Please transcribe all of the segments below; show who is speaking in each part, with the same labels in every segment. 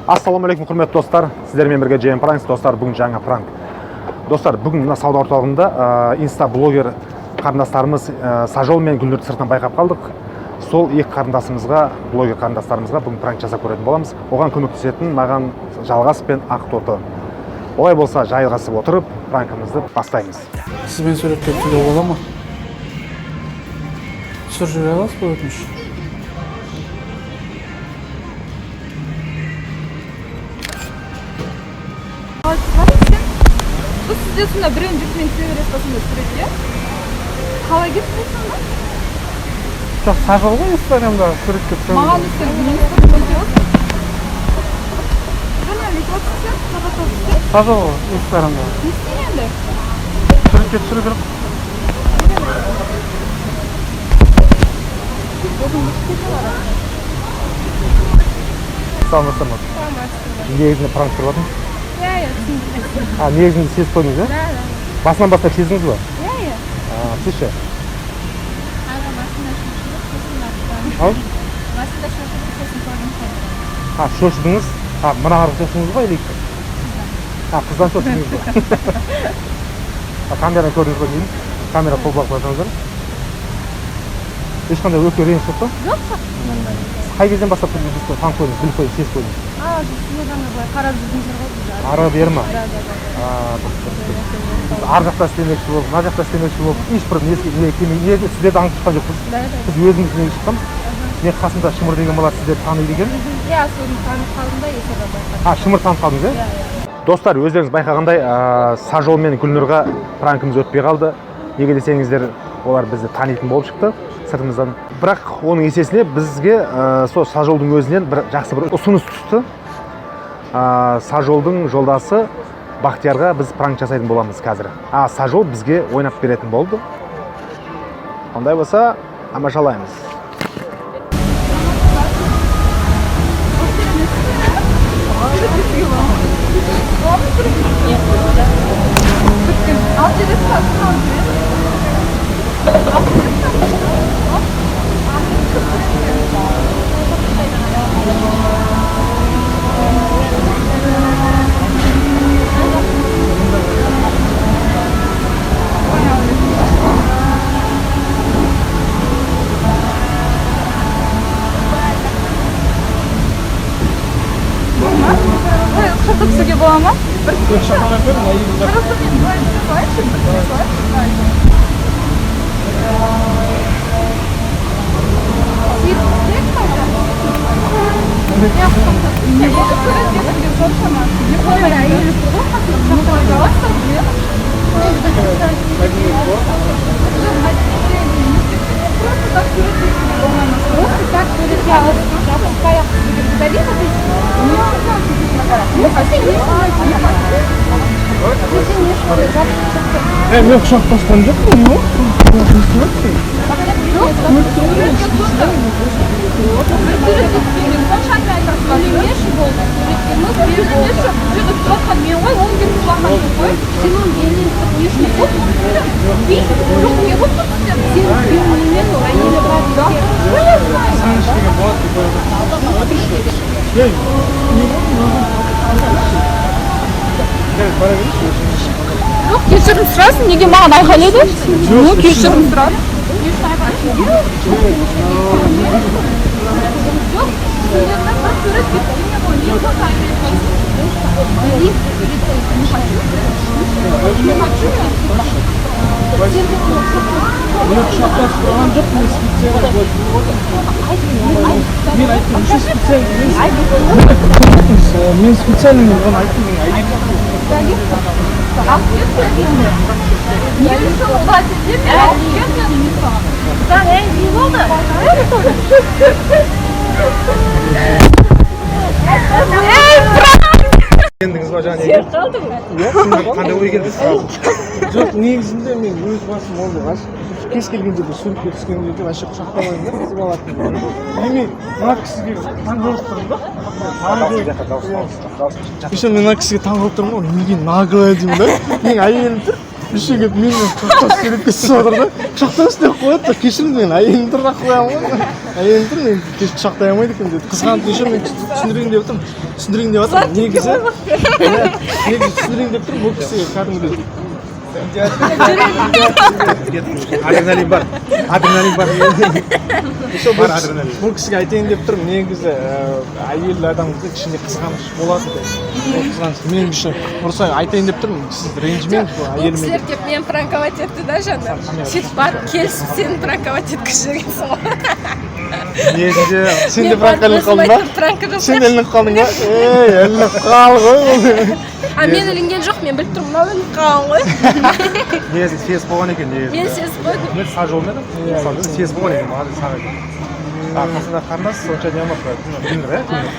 Speaker 1: Ассалаумағалейкум, құрметті достар! Сіздермен бірге JM Pranks. Достар, бүгін жаңа пранк. Достар, бүгін мына сауда орталығында инста блогер қарындастарымыз Сажол мен Гүлнұрды сыртынан байқап қалдық. Сол екі қарындасымызға, блогер қарындастарымызға бүгін пранк жасап көретін боламыз. Оған көмектесетін маған Жалғас пен Ақтоты. Олай болса, жайғасып отырып, пранкімізді бастаймыз.
Speaker 2: Сізбен суретке түсуге бола ма? Түсіріп жібере аласыз ба, өтініш?
Speaker 3: Қалай тұрасың сен? Бұл сізде сонда біреудің бетімен түсе бересіз ба сонда суретке? Қалай кеттің сонда?
Speaker 2: Жоқ, Сажал ғой инстаграмда суретке түсемін.
Speaker 3: Маған сен нені өте отырсың? Жаңа бүйтіп отырсың сен, сағат отырсың.
Speaker 2: Сажал ғой инстаграмда.
Speaker 3: Не істеймін енді?
Speaker 2: Суретке түсіру керек.
Speaker 1: Саламатсыздар ма? Негізінде пранк түсіріп жатырмыз.
Speaker 3: Иә, түсіндім.
Speaker 1: А, негізінде сезіп қойдыңыз, иә?
Speaker 3: Да.
Speaker 1: Басынан бастап сездіңіз ба?
Speaker 3: Иә.
Speaker 1: А, сіз ше?
Speaker 3: Ана басында шошыдық, сосын аттан.
Speaker 1: Ау?
Speaker 3: Басында шошыдық, сосын көрдім камераны.
Speaker 1: А, шошыдыңыз? А, мына қарап шошыдыңыз ба или? А, қыздан шошыдыңыз ба? А, камераны көрдіңіз ба деймін? Камера қол бағып қойсаңыздар. Ешқандай өкпе, реніш жоқ па?
Speaker 3: Жоқ, жоқ. Нормально.
Speaker 1: Қай кезден бастап бізді танып қойдыңыз, біліп қойдыңыз, сезіп қойдыңыз?
Speaker 3: А, сіздер ана былай қарап жүрдіңіздер ғой бізді.
Speaker 1: Ары бері ма?
Speaker 3: Да.
Speaker 1: А, дұрыс, дұрыс, дұрыс. Біз ар жақта істемекші болып, мына жақта істемекші болып, ешбір не келмей, негізі сіздерді аңдып шыққан жоқпыз.
Speaker 3: Да.
Speaker 1: Біз өзіміз неге шыққанбыз. Мен қасымда Шымыр деген бала сіздерді таниды екен.
Speaker 3: Иә, соны танып қалдым да, есебі байқадым.
Speaker 1: А, Шымыр танып қалдыңыз, иә?
Speaker 3: Иә.
Speaker 1: Достар, өздеріңіз байқағандай, Сажол мен Гүлнұрға пранкіміз өтпей қалды. Неге десеңіздер, олар бізді танитын болып шықты сыртымыздан. Бірақ оның есесіне бізге сол Сажолдың өзінен бір жақсы бір ұсыныс түсті. Сажолдың жолдасы Бақтиярға біз пранк жасайтын боламыз қазір. А Сажол бізге ойнап беретін болды. Ондай болса, тамашалаймыз.
Speaker 3: Алып жібересіз ба? Алып жібересіз. Алып жібересіз. Былай құшақтап түсуге бола ма? Бір Просто мен былай түсе салайыншы, бір түсе салайыншы, былай. Тиіп түсейік қайта. Иә, құшақтап. Иә, енді суретке түскен соншама. Не қоймай, әйелі тұр ғой қасында, құшақтап аласыздар, білемін. Жоқ, мәдениетте не істеп просто так суретке түсуге болмай ма?
Speaker 4: Просто так суретке алып, жабыспай ақ түсу керек. Удали вот эти.
Speaker 3: Не хочу, не хочу, не хочу.
Speaker 4: Сен не үшін жабысып шықтың?
Speaker 2: Е, мен құшақтасқан жоқпын, не болды?
Speaker 3: Жоқ, суретке түсті. Бір суретке түскеннен сонша әңгіме айтасыз ба?
Speaker 4: Сөйлемеші болды. Суретке
Speaker 3: Ну, сөйлемеші, бұл жерде түсіп жатқан мен ғой, оның келіп түсіп жатқан жоқ қой.
Speaker 4: Сен оның белінен ұстап не үшін
Speaker 3: Не болып тұрсың сен? Жоқ, не болып тұрсың сен?
Speaker 4: Сен күйеуің емес, ол әйелі бар.
Speaker 3: Да, что я знаю?
Speaker 2: Саған ештеңе болады деп ойладым. Ей, не болды? Жарайды, бара берейінші.
Speaker 3: Жоқ, кешірім сұрасын, неге маған айқайлайды? Ну, кешірім сұрасын. Не үшін айқайлайсың? Жоқ, сендердің бір суретке түскенге ғой, не сонша айқайлайсың? Не хочу. Не хочу я.
Speaker 2: Мен құшақтасып тұрған жоқпын, мен специально былай мен айттым, еще специально мен специально мен оған айттым, мен әйелім.
Speaker 3: Алып кетші енді. Не үшін олай сендер мен алып кет мен саған.
Speaker 4: Да, ей, не болды?
Speaker 3: Ей, пранк!
Speaker 1: Сендіңіз ба жаңа неге?
Speaker 4: Қалдым.
Speaker 1: Иә, қандай ой келді сразу?
Speaker 2: Жоқ, негізінде мен өз басым ол кез келген жерде суретке түскен жерде вообще құшақтамаймын да, қызып алатын. И мен мына кісіге таңғалып тұрмын да.
Speaker 1: Дауыс, дауыс, дауыс.
Speaker 2: Еще мен мына кісіге таңғалып тұрмын ғой, неге наглая деймін да, менің әйелім тұр. Еще келіп менімен құшақтасып суретке түсіп жатыр да. Құшақтасып деп қояды да, кешіріңіз, мен әйелім тұр деп қоямын ғой. Әйелім тұр, мен құшақтай алмайды екенмін деді. Қызғанып еще мен түсіндірейін деп отырмын. Түсіндірейін деп жатырмын. Негізі, иә, негізі түсіндірейін деп тұрмын, бұл кісіге кәдімгідей.
Speaker 1: Адреналин бар, адреналин бар.
Speaker 2: Еще
Speaker 1: Бар адреналин.
Speaker 2: Бұл кісіге айтайын деп тұрмын, негізі әйел адамда кішкене қызғаныш болады деп. Ол қызғаныш мен үшін ұрса айтайын деп тұрмын, сіз ренжімеңіз бұл
Speaker 3: Бұл
Speaker 2: әйеліме.
Speaker 3: кісілер келіп мені пранковать етті да жаңа. Сөйтіп барып келісіп, сені пранковать еткізіп жібергенсің ғой.
Speaker 1: Негізінде
Speaker 2: Сен де
Speaker 3: Мен барып
Speaker 2: пранкқа ілініп
Speaker 3: өзім
Speaker 2: қалдың ба?
Speaker 3: айттым, пранк
Speaker 2: Сен де
Speaker 3: жасайшы.
Speaker 2: ілініп қалдың ба? Ей, ілініп қал ғой.
Speaker 3: А мен ілінген жоқ, мен біліп тұрмын, мынау ілініп қалған ғой.
Speaker 1: Негізінде сезіп болған екен негізінде.
Speaker 3: Мен сезіп қойдым.
Speaker 1: Мен сажолмен едім, сезіп болған екен маған сақ екен. А қасында қарындас сонша не алмапты. Гүлнұр, иә, Гүлнұр.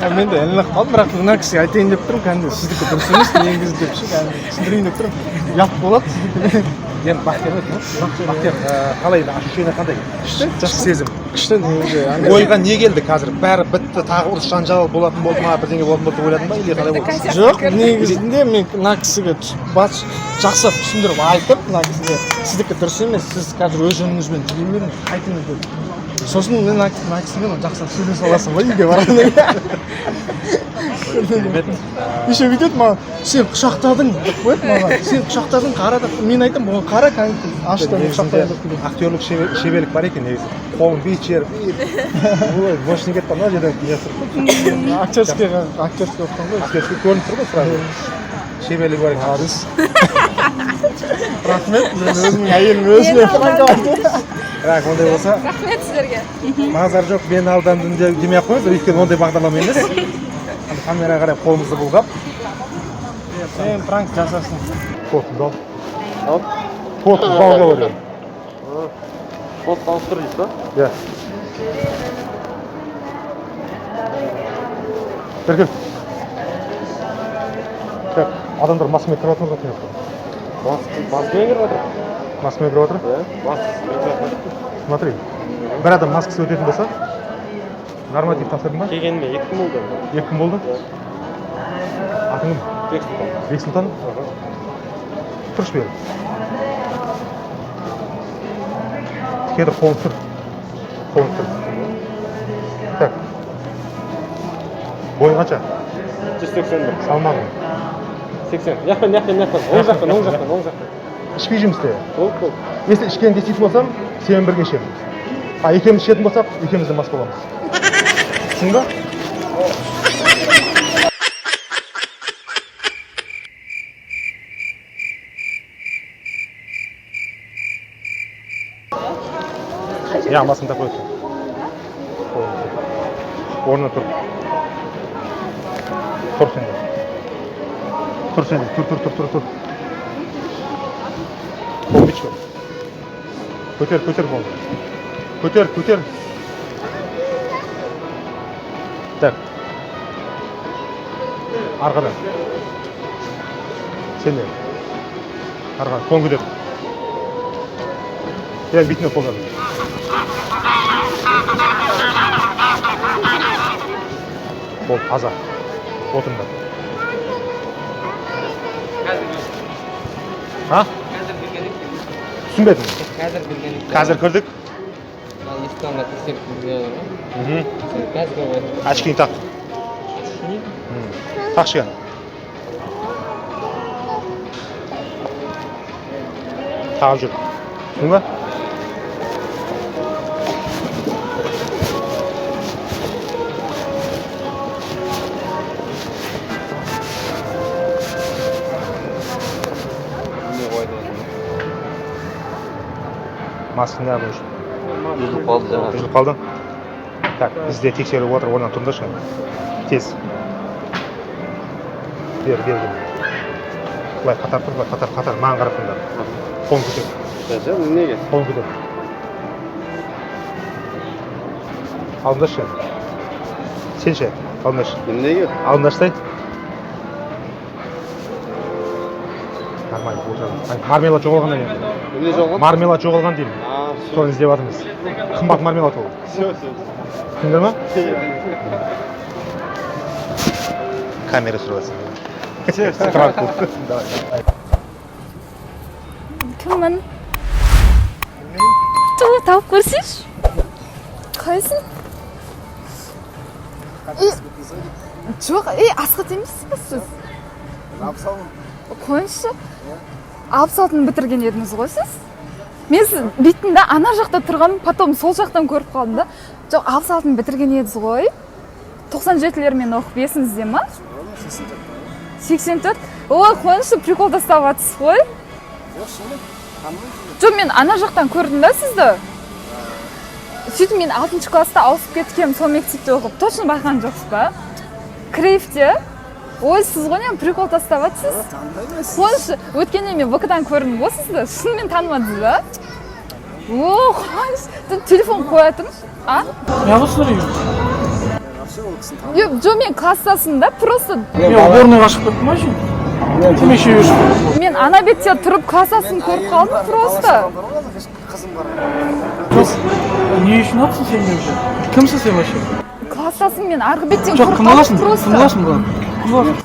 Speaker 2: Я, мен де ілініп қалдым, бірақ мына кісіге айтайын деп тұрмын, кәдімгі сіздікі дұрыс емес негізі деп ше, кәдімгі түсіндірейін деп тұрмын. Ұят болады сіздікі.
Speaker 1: Енді Бақтияр ма екен? Бақтияр, қалай енді, ощущение қандай?
Speaker 2: Күшті,
Speaker 1: Жақсы сезім.
Speaker 2: Күшті негізі. Андай-
Speaker 1: Ойға не келді қазір? Бәрі бітті, тағы ұрыс жанжал болатын болды ма, бірдеңе болатын болды деп ойладың ба, или қалай болды?
Speaker 2: Жоқ, негізінде мен мына кісіге бас жақсылап түсіндіріп айтып, мына кісіге сіздікі дұрыс емес, сіз қазір өз жөніңізбен жүре беріңіз, қайтыңыз деп. Сосын мен мына кісімен жақсылап сөйлесе аласың ғой үйге барғаннан кейін.
Speaker 1: Керемет.
Speaker 2: Еще бүйтеді маған, сен құшақтадың деп қояды маған, сен құшақтадың, қара деп. Мен айтамын, бұған қара, кәдімгі ашты
Speaker 1: Негізінде
Speaker 2: құшақтадың деп күледі.
Speaker 1: актерлік шеберлік бар екен негізі. Қолын бүйтіп жіберіп, ой, мощный кетті ана жерден не тұр.
Speaker 2: Актерский оқыған ғой.
Speaker 1: Актерский көрініп тұр ғой сразу. Шеберлік бар екен.
Speaker 2: Арыс. Рахмет, мен өзімнің әйелім өзіме
Speaker 3: Мені
Speaker 2: пранк
Speaker 3: алдадың.
Speaker 1: Бірақ ондай болса,
Speaker 3: Рахмет сіздерге.
Speaker 1: Мазар жоқ, мен алдандым демей ақ қойыңыз, өйткені ондай бағдарлама емес. Анда камераға қарай қолымызды бұлғап,
Speaker 2: Сен пранк жасасын.
Speaker 1: Код бал. Код бал говорю.
Speaker 5: Код ауыстыр дейсіз ба?
Speaker 1: Иә. Бері кел. Так, адамдар маскамен кіріп жатыр ма?
Speaker 5: Маскамен кіріп жатыр.
Speaker 1: Маскамен кіріп жатыр?
Speaker 5: Иә, маскасыз кіріп жатыр.
Speaker 1: Смотри, бір адам маскасыз өтетін болса, норматив тапсырдың ба?
Speaker 5: Келгеніме 2 күн болды.
Speaker 1: 2 күн болды. Атың кім?
Speaker 5: Бексұлтан.
Speaker 1: Бексұлтан? Тұршы бері. Тіке тұр, қолын түсір. Қолын түсір. Так. Бойың қанша?
Speaker 5: 181.
Speaker 1: Салмағың?
Speaker 5: 80. Мына жақтан, мына жақтан, оң жақтан, оң жақтан, оң жақтан.
Speaker 1: Ішпей жұмыс істе.
Speaker 5: Болды, болды.
Speaker 1: Если ішкенді еститін болсам, сенімен бірге ішемін. А екеуміз ішетін болсақ, екеуміз де мас боламыз. Түсіндің ба? Иә, масканы тақпай отыр. Орнына тұр. Тұр сен де. Тұр сен де. Тұр, тұр, тұр, тұр, тұр. Қолын бүйтші. Көтер, көтер қолыңды. Көтер, көтер. Так. Арқадан. Сен де. Арқадан. Қолын көтер. Иә, бетіне қолдады. Болды, таза. Отырыңдар. А? Түсінбедім.
Speaker 6: Қазір кірген.
Speaker 1: Қазір кірдік.
Speaker 6: Есікті анда тексеріп кіргізеді ғой. Қазір кіріп.
Speaker 1: Очкиіңді тақ. Тақ шыған. Тағып жүр. Түсіндің ба?
Speaker 6: Не қойды?
Speaker 1: Маскаңды алу үшін.
Speaker 6: Үзіліп қалды жаңа.
Speaker 1: Үзіліп қалды. Так, бізде тексеріп отыр, орнынан тұрыңдаршы. Тез. Бер, бер, бер. Былай қатар тұр, былай қатар, қатар, маған қарап тұрыңдар. Қолын көтер.
Speaker 5: Зачем? Неге?
Speaker 1: Қолын көтер. Алдыңдашы. Сен ше, алдыңдашы.
Speaker 5: Неге?
Speaker 1: Алдыңдашы. Нормально, отырамын. Ай, мармелад жоғалған енді.
Speaker 5: Не жоғалған?
Speaker 1: Мармелад жоғалған деймін.
Speaker 5: А,
Speaker 1: Соны іздеп жатырмыз. Қымбат мармелад ол.
Speaker 5: все, все.
Speaker 1: Түсіндіңдер ма? Камера түсіріп жатсың. Пранк болды. Давай.
Speaker 3: Кіммін? Ту, тауып көрсейші. Қалайсың? Жоқ, ей, Асхат емессіз бе сіз? Қойыңызшы. 66-ны бітірген едіңіз ғой сіз? Мен сіз бүйттім да, ана жақта тұрған, потом сол жақтан көріп қалдым да. Жоқ, 66-ны бітірген едіңіз ғой. 97-лермен оқып есіңізде ма? 84. Ой, қойыңызшы, прикол тастап жатсыз ғой. Жоқ, мен ана жақтан көрдім да сізді. Сөйтіп мен 6 класста ауысып кеткенмін, сол мектепте оқып. Точно байқаған жоқсыз ба? Креевте. Ой, сіз ғой, не прикол тастап жатсыз? Қойыңызшы, өткенде мен ВК-дан көрдім ғой сізді. Шынымен танымадыңыз ба? О, қойыңызшы. Телефон қоя тұрыңызшы. А?
Speaker 5: Неғылсың үйге?
Speaker 3: Жоқ, мен класстасым да, просто
Speaker 5: Мен уборныйға шығып кеттім ба ше? Темекі шегуге шығып кеттім.
Speaker 3: Мен ана бетте тұрып класстасын көріп қалдым просто.
Speaker 5: Жоқ, не үшін атсың сен вообще? Кімсің сен вообще?
Speaker 3: Класстасым, мен арғы беттен
Speaker 5: Жоқ,
Speaker 3: көріп
Speaker 5: кім
Speaker 3: қалдым
Speaker 5: боласың? Кім
Speaker 3: просто.
Speaker 5: боласың бұған? Кім боласың?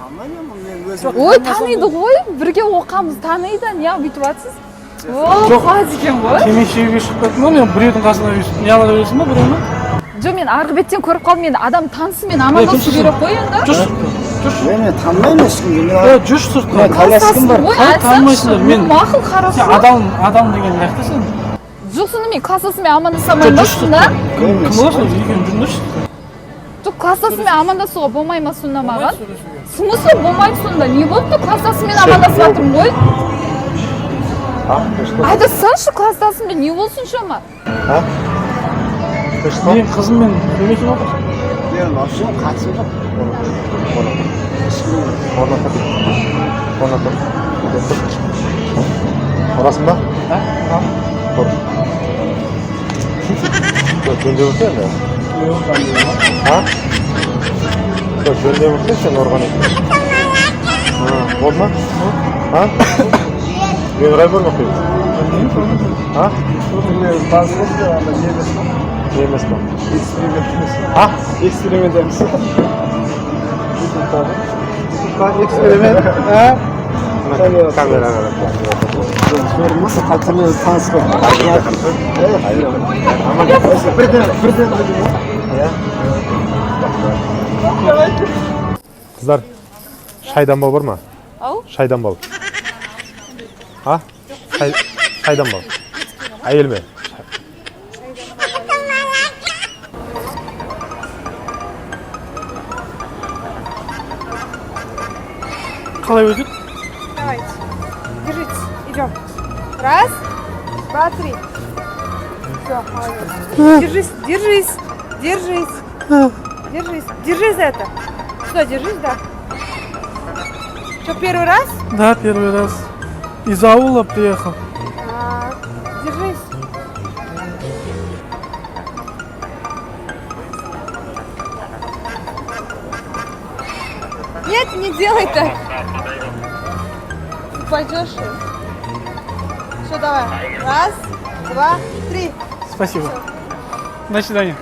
Speaker 3: Ой, таниды ғой, бірге оқамыз, таниды, не бүйтіп жатсыз? О,
Speaker 5: Жоқ.
Speaker 3: қуат екен ғой.
Speaker 5: Темекі шегуге шығып кеттім ғой, мен біреудің қасына өйстіп не ала бересің ба біреуні?
Speaker 3: Жоқ, мен арғы беттен көріп қалдым, енді адам танысымен амандасу
Speaker 5: кімсің
Speaker 3: керек қой енді.
Speaker 5: Жүрші сыртқа. Жүрші.
Speaker 2: Мен танымаймын ешкімді. Мен
Speaker 5: Е, жүрші сыртқа.
Speaker 3: Класстасым ғой,
Speaker 5: Қалай танымайсыңдар?
Speaker 3: айтсаңшы.
Speaker 5: Мен-
Speaker 3: Мақұл,
Speaker 5: Сен
Speaker 3: хорошо.
Speaker 5: адам, адам деген қаяқта сен?
Speaker 3: Жоқ, сонда мен класстасыммен амандаса алмаймын ба
Speaker 5: Жүрші
Speaker 3: сонда?
Speaker 5: сыртқа. Кім боласың өзі? Екеуің жүріңдерші.
Speaker 3: Жоқ, класстасыммен амандасуға болмай ма сонда маған? В смысле болмайды сонда? Не болыпты? Класстасыммен амандасып жатырмын ғой.
Speaker 1: А? Ты что?
Speaker 3: Айта салшы, класстасыммен не болсын шама?
Speaker 1: А? Ты что?
Speaker 5: Мен қызыммен сөйлесіп жатырсың.
Speaker 2: Мен вообще қатысым жоқ.
Speaker 1: Орнына тұр. Орнына тұр. Тұр. Ұрасың ба?
Speaker 5: А?
Speaker 1: Тұр. Жоқ, жөндеп ұрса енді. А? Жоқ, жөндеп ұрса сен ұрған екен. Болды ма? А? Мен ұрай көрмек қой. А? Не емес па?
Speaker 2: Эксперимент емес.
Speaker 1: А?
Speaker 2: Эксперимент емес. Эксперимент. А?
Speaker 1: Мына камера қарап.
Speaker 2: Көрдің ба? Таныс қой. Бірден, бірден білдім ғой.
Speaker 1: Қыздар, шайдан бал бар ма?
Speaker 3: Ау?
Speaker 1: Шайдан бал. А? Шайдан бал. Әйел ме?
Speaker 5: Қалай өтеді?
Speaker 4: Давайте. Держитесь. Идем. Раз, два, три. Все, молодец. Держись, держись, держись. Держись. Держись за это. Что, держись, да? Что, первый раз?
Speaker 5: Да, первый раз. Из аула приехал.
Speaker 4: А, держись. Нет, не делай так. Упадешь. Все, давай. Раз, два, три.
Speaker 5: Спасибо. До свидания.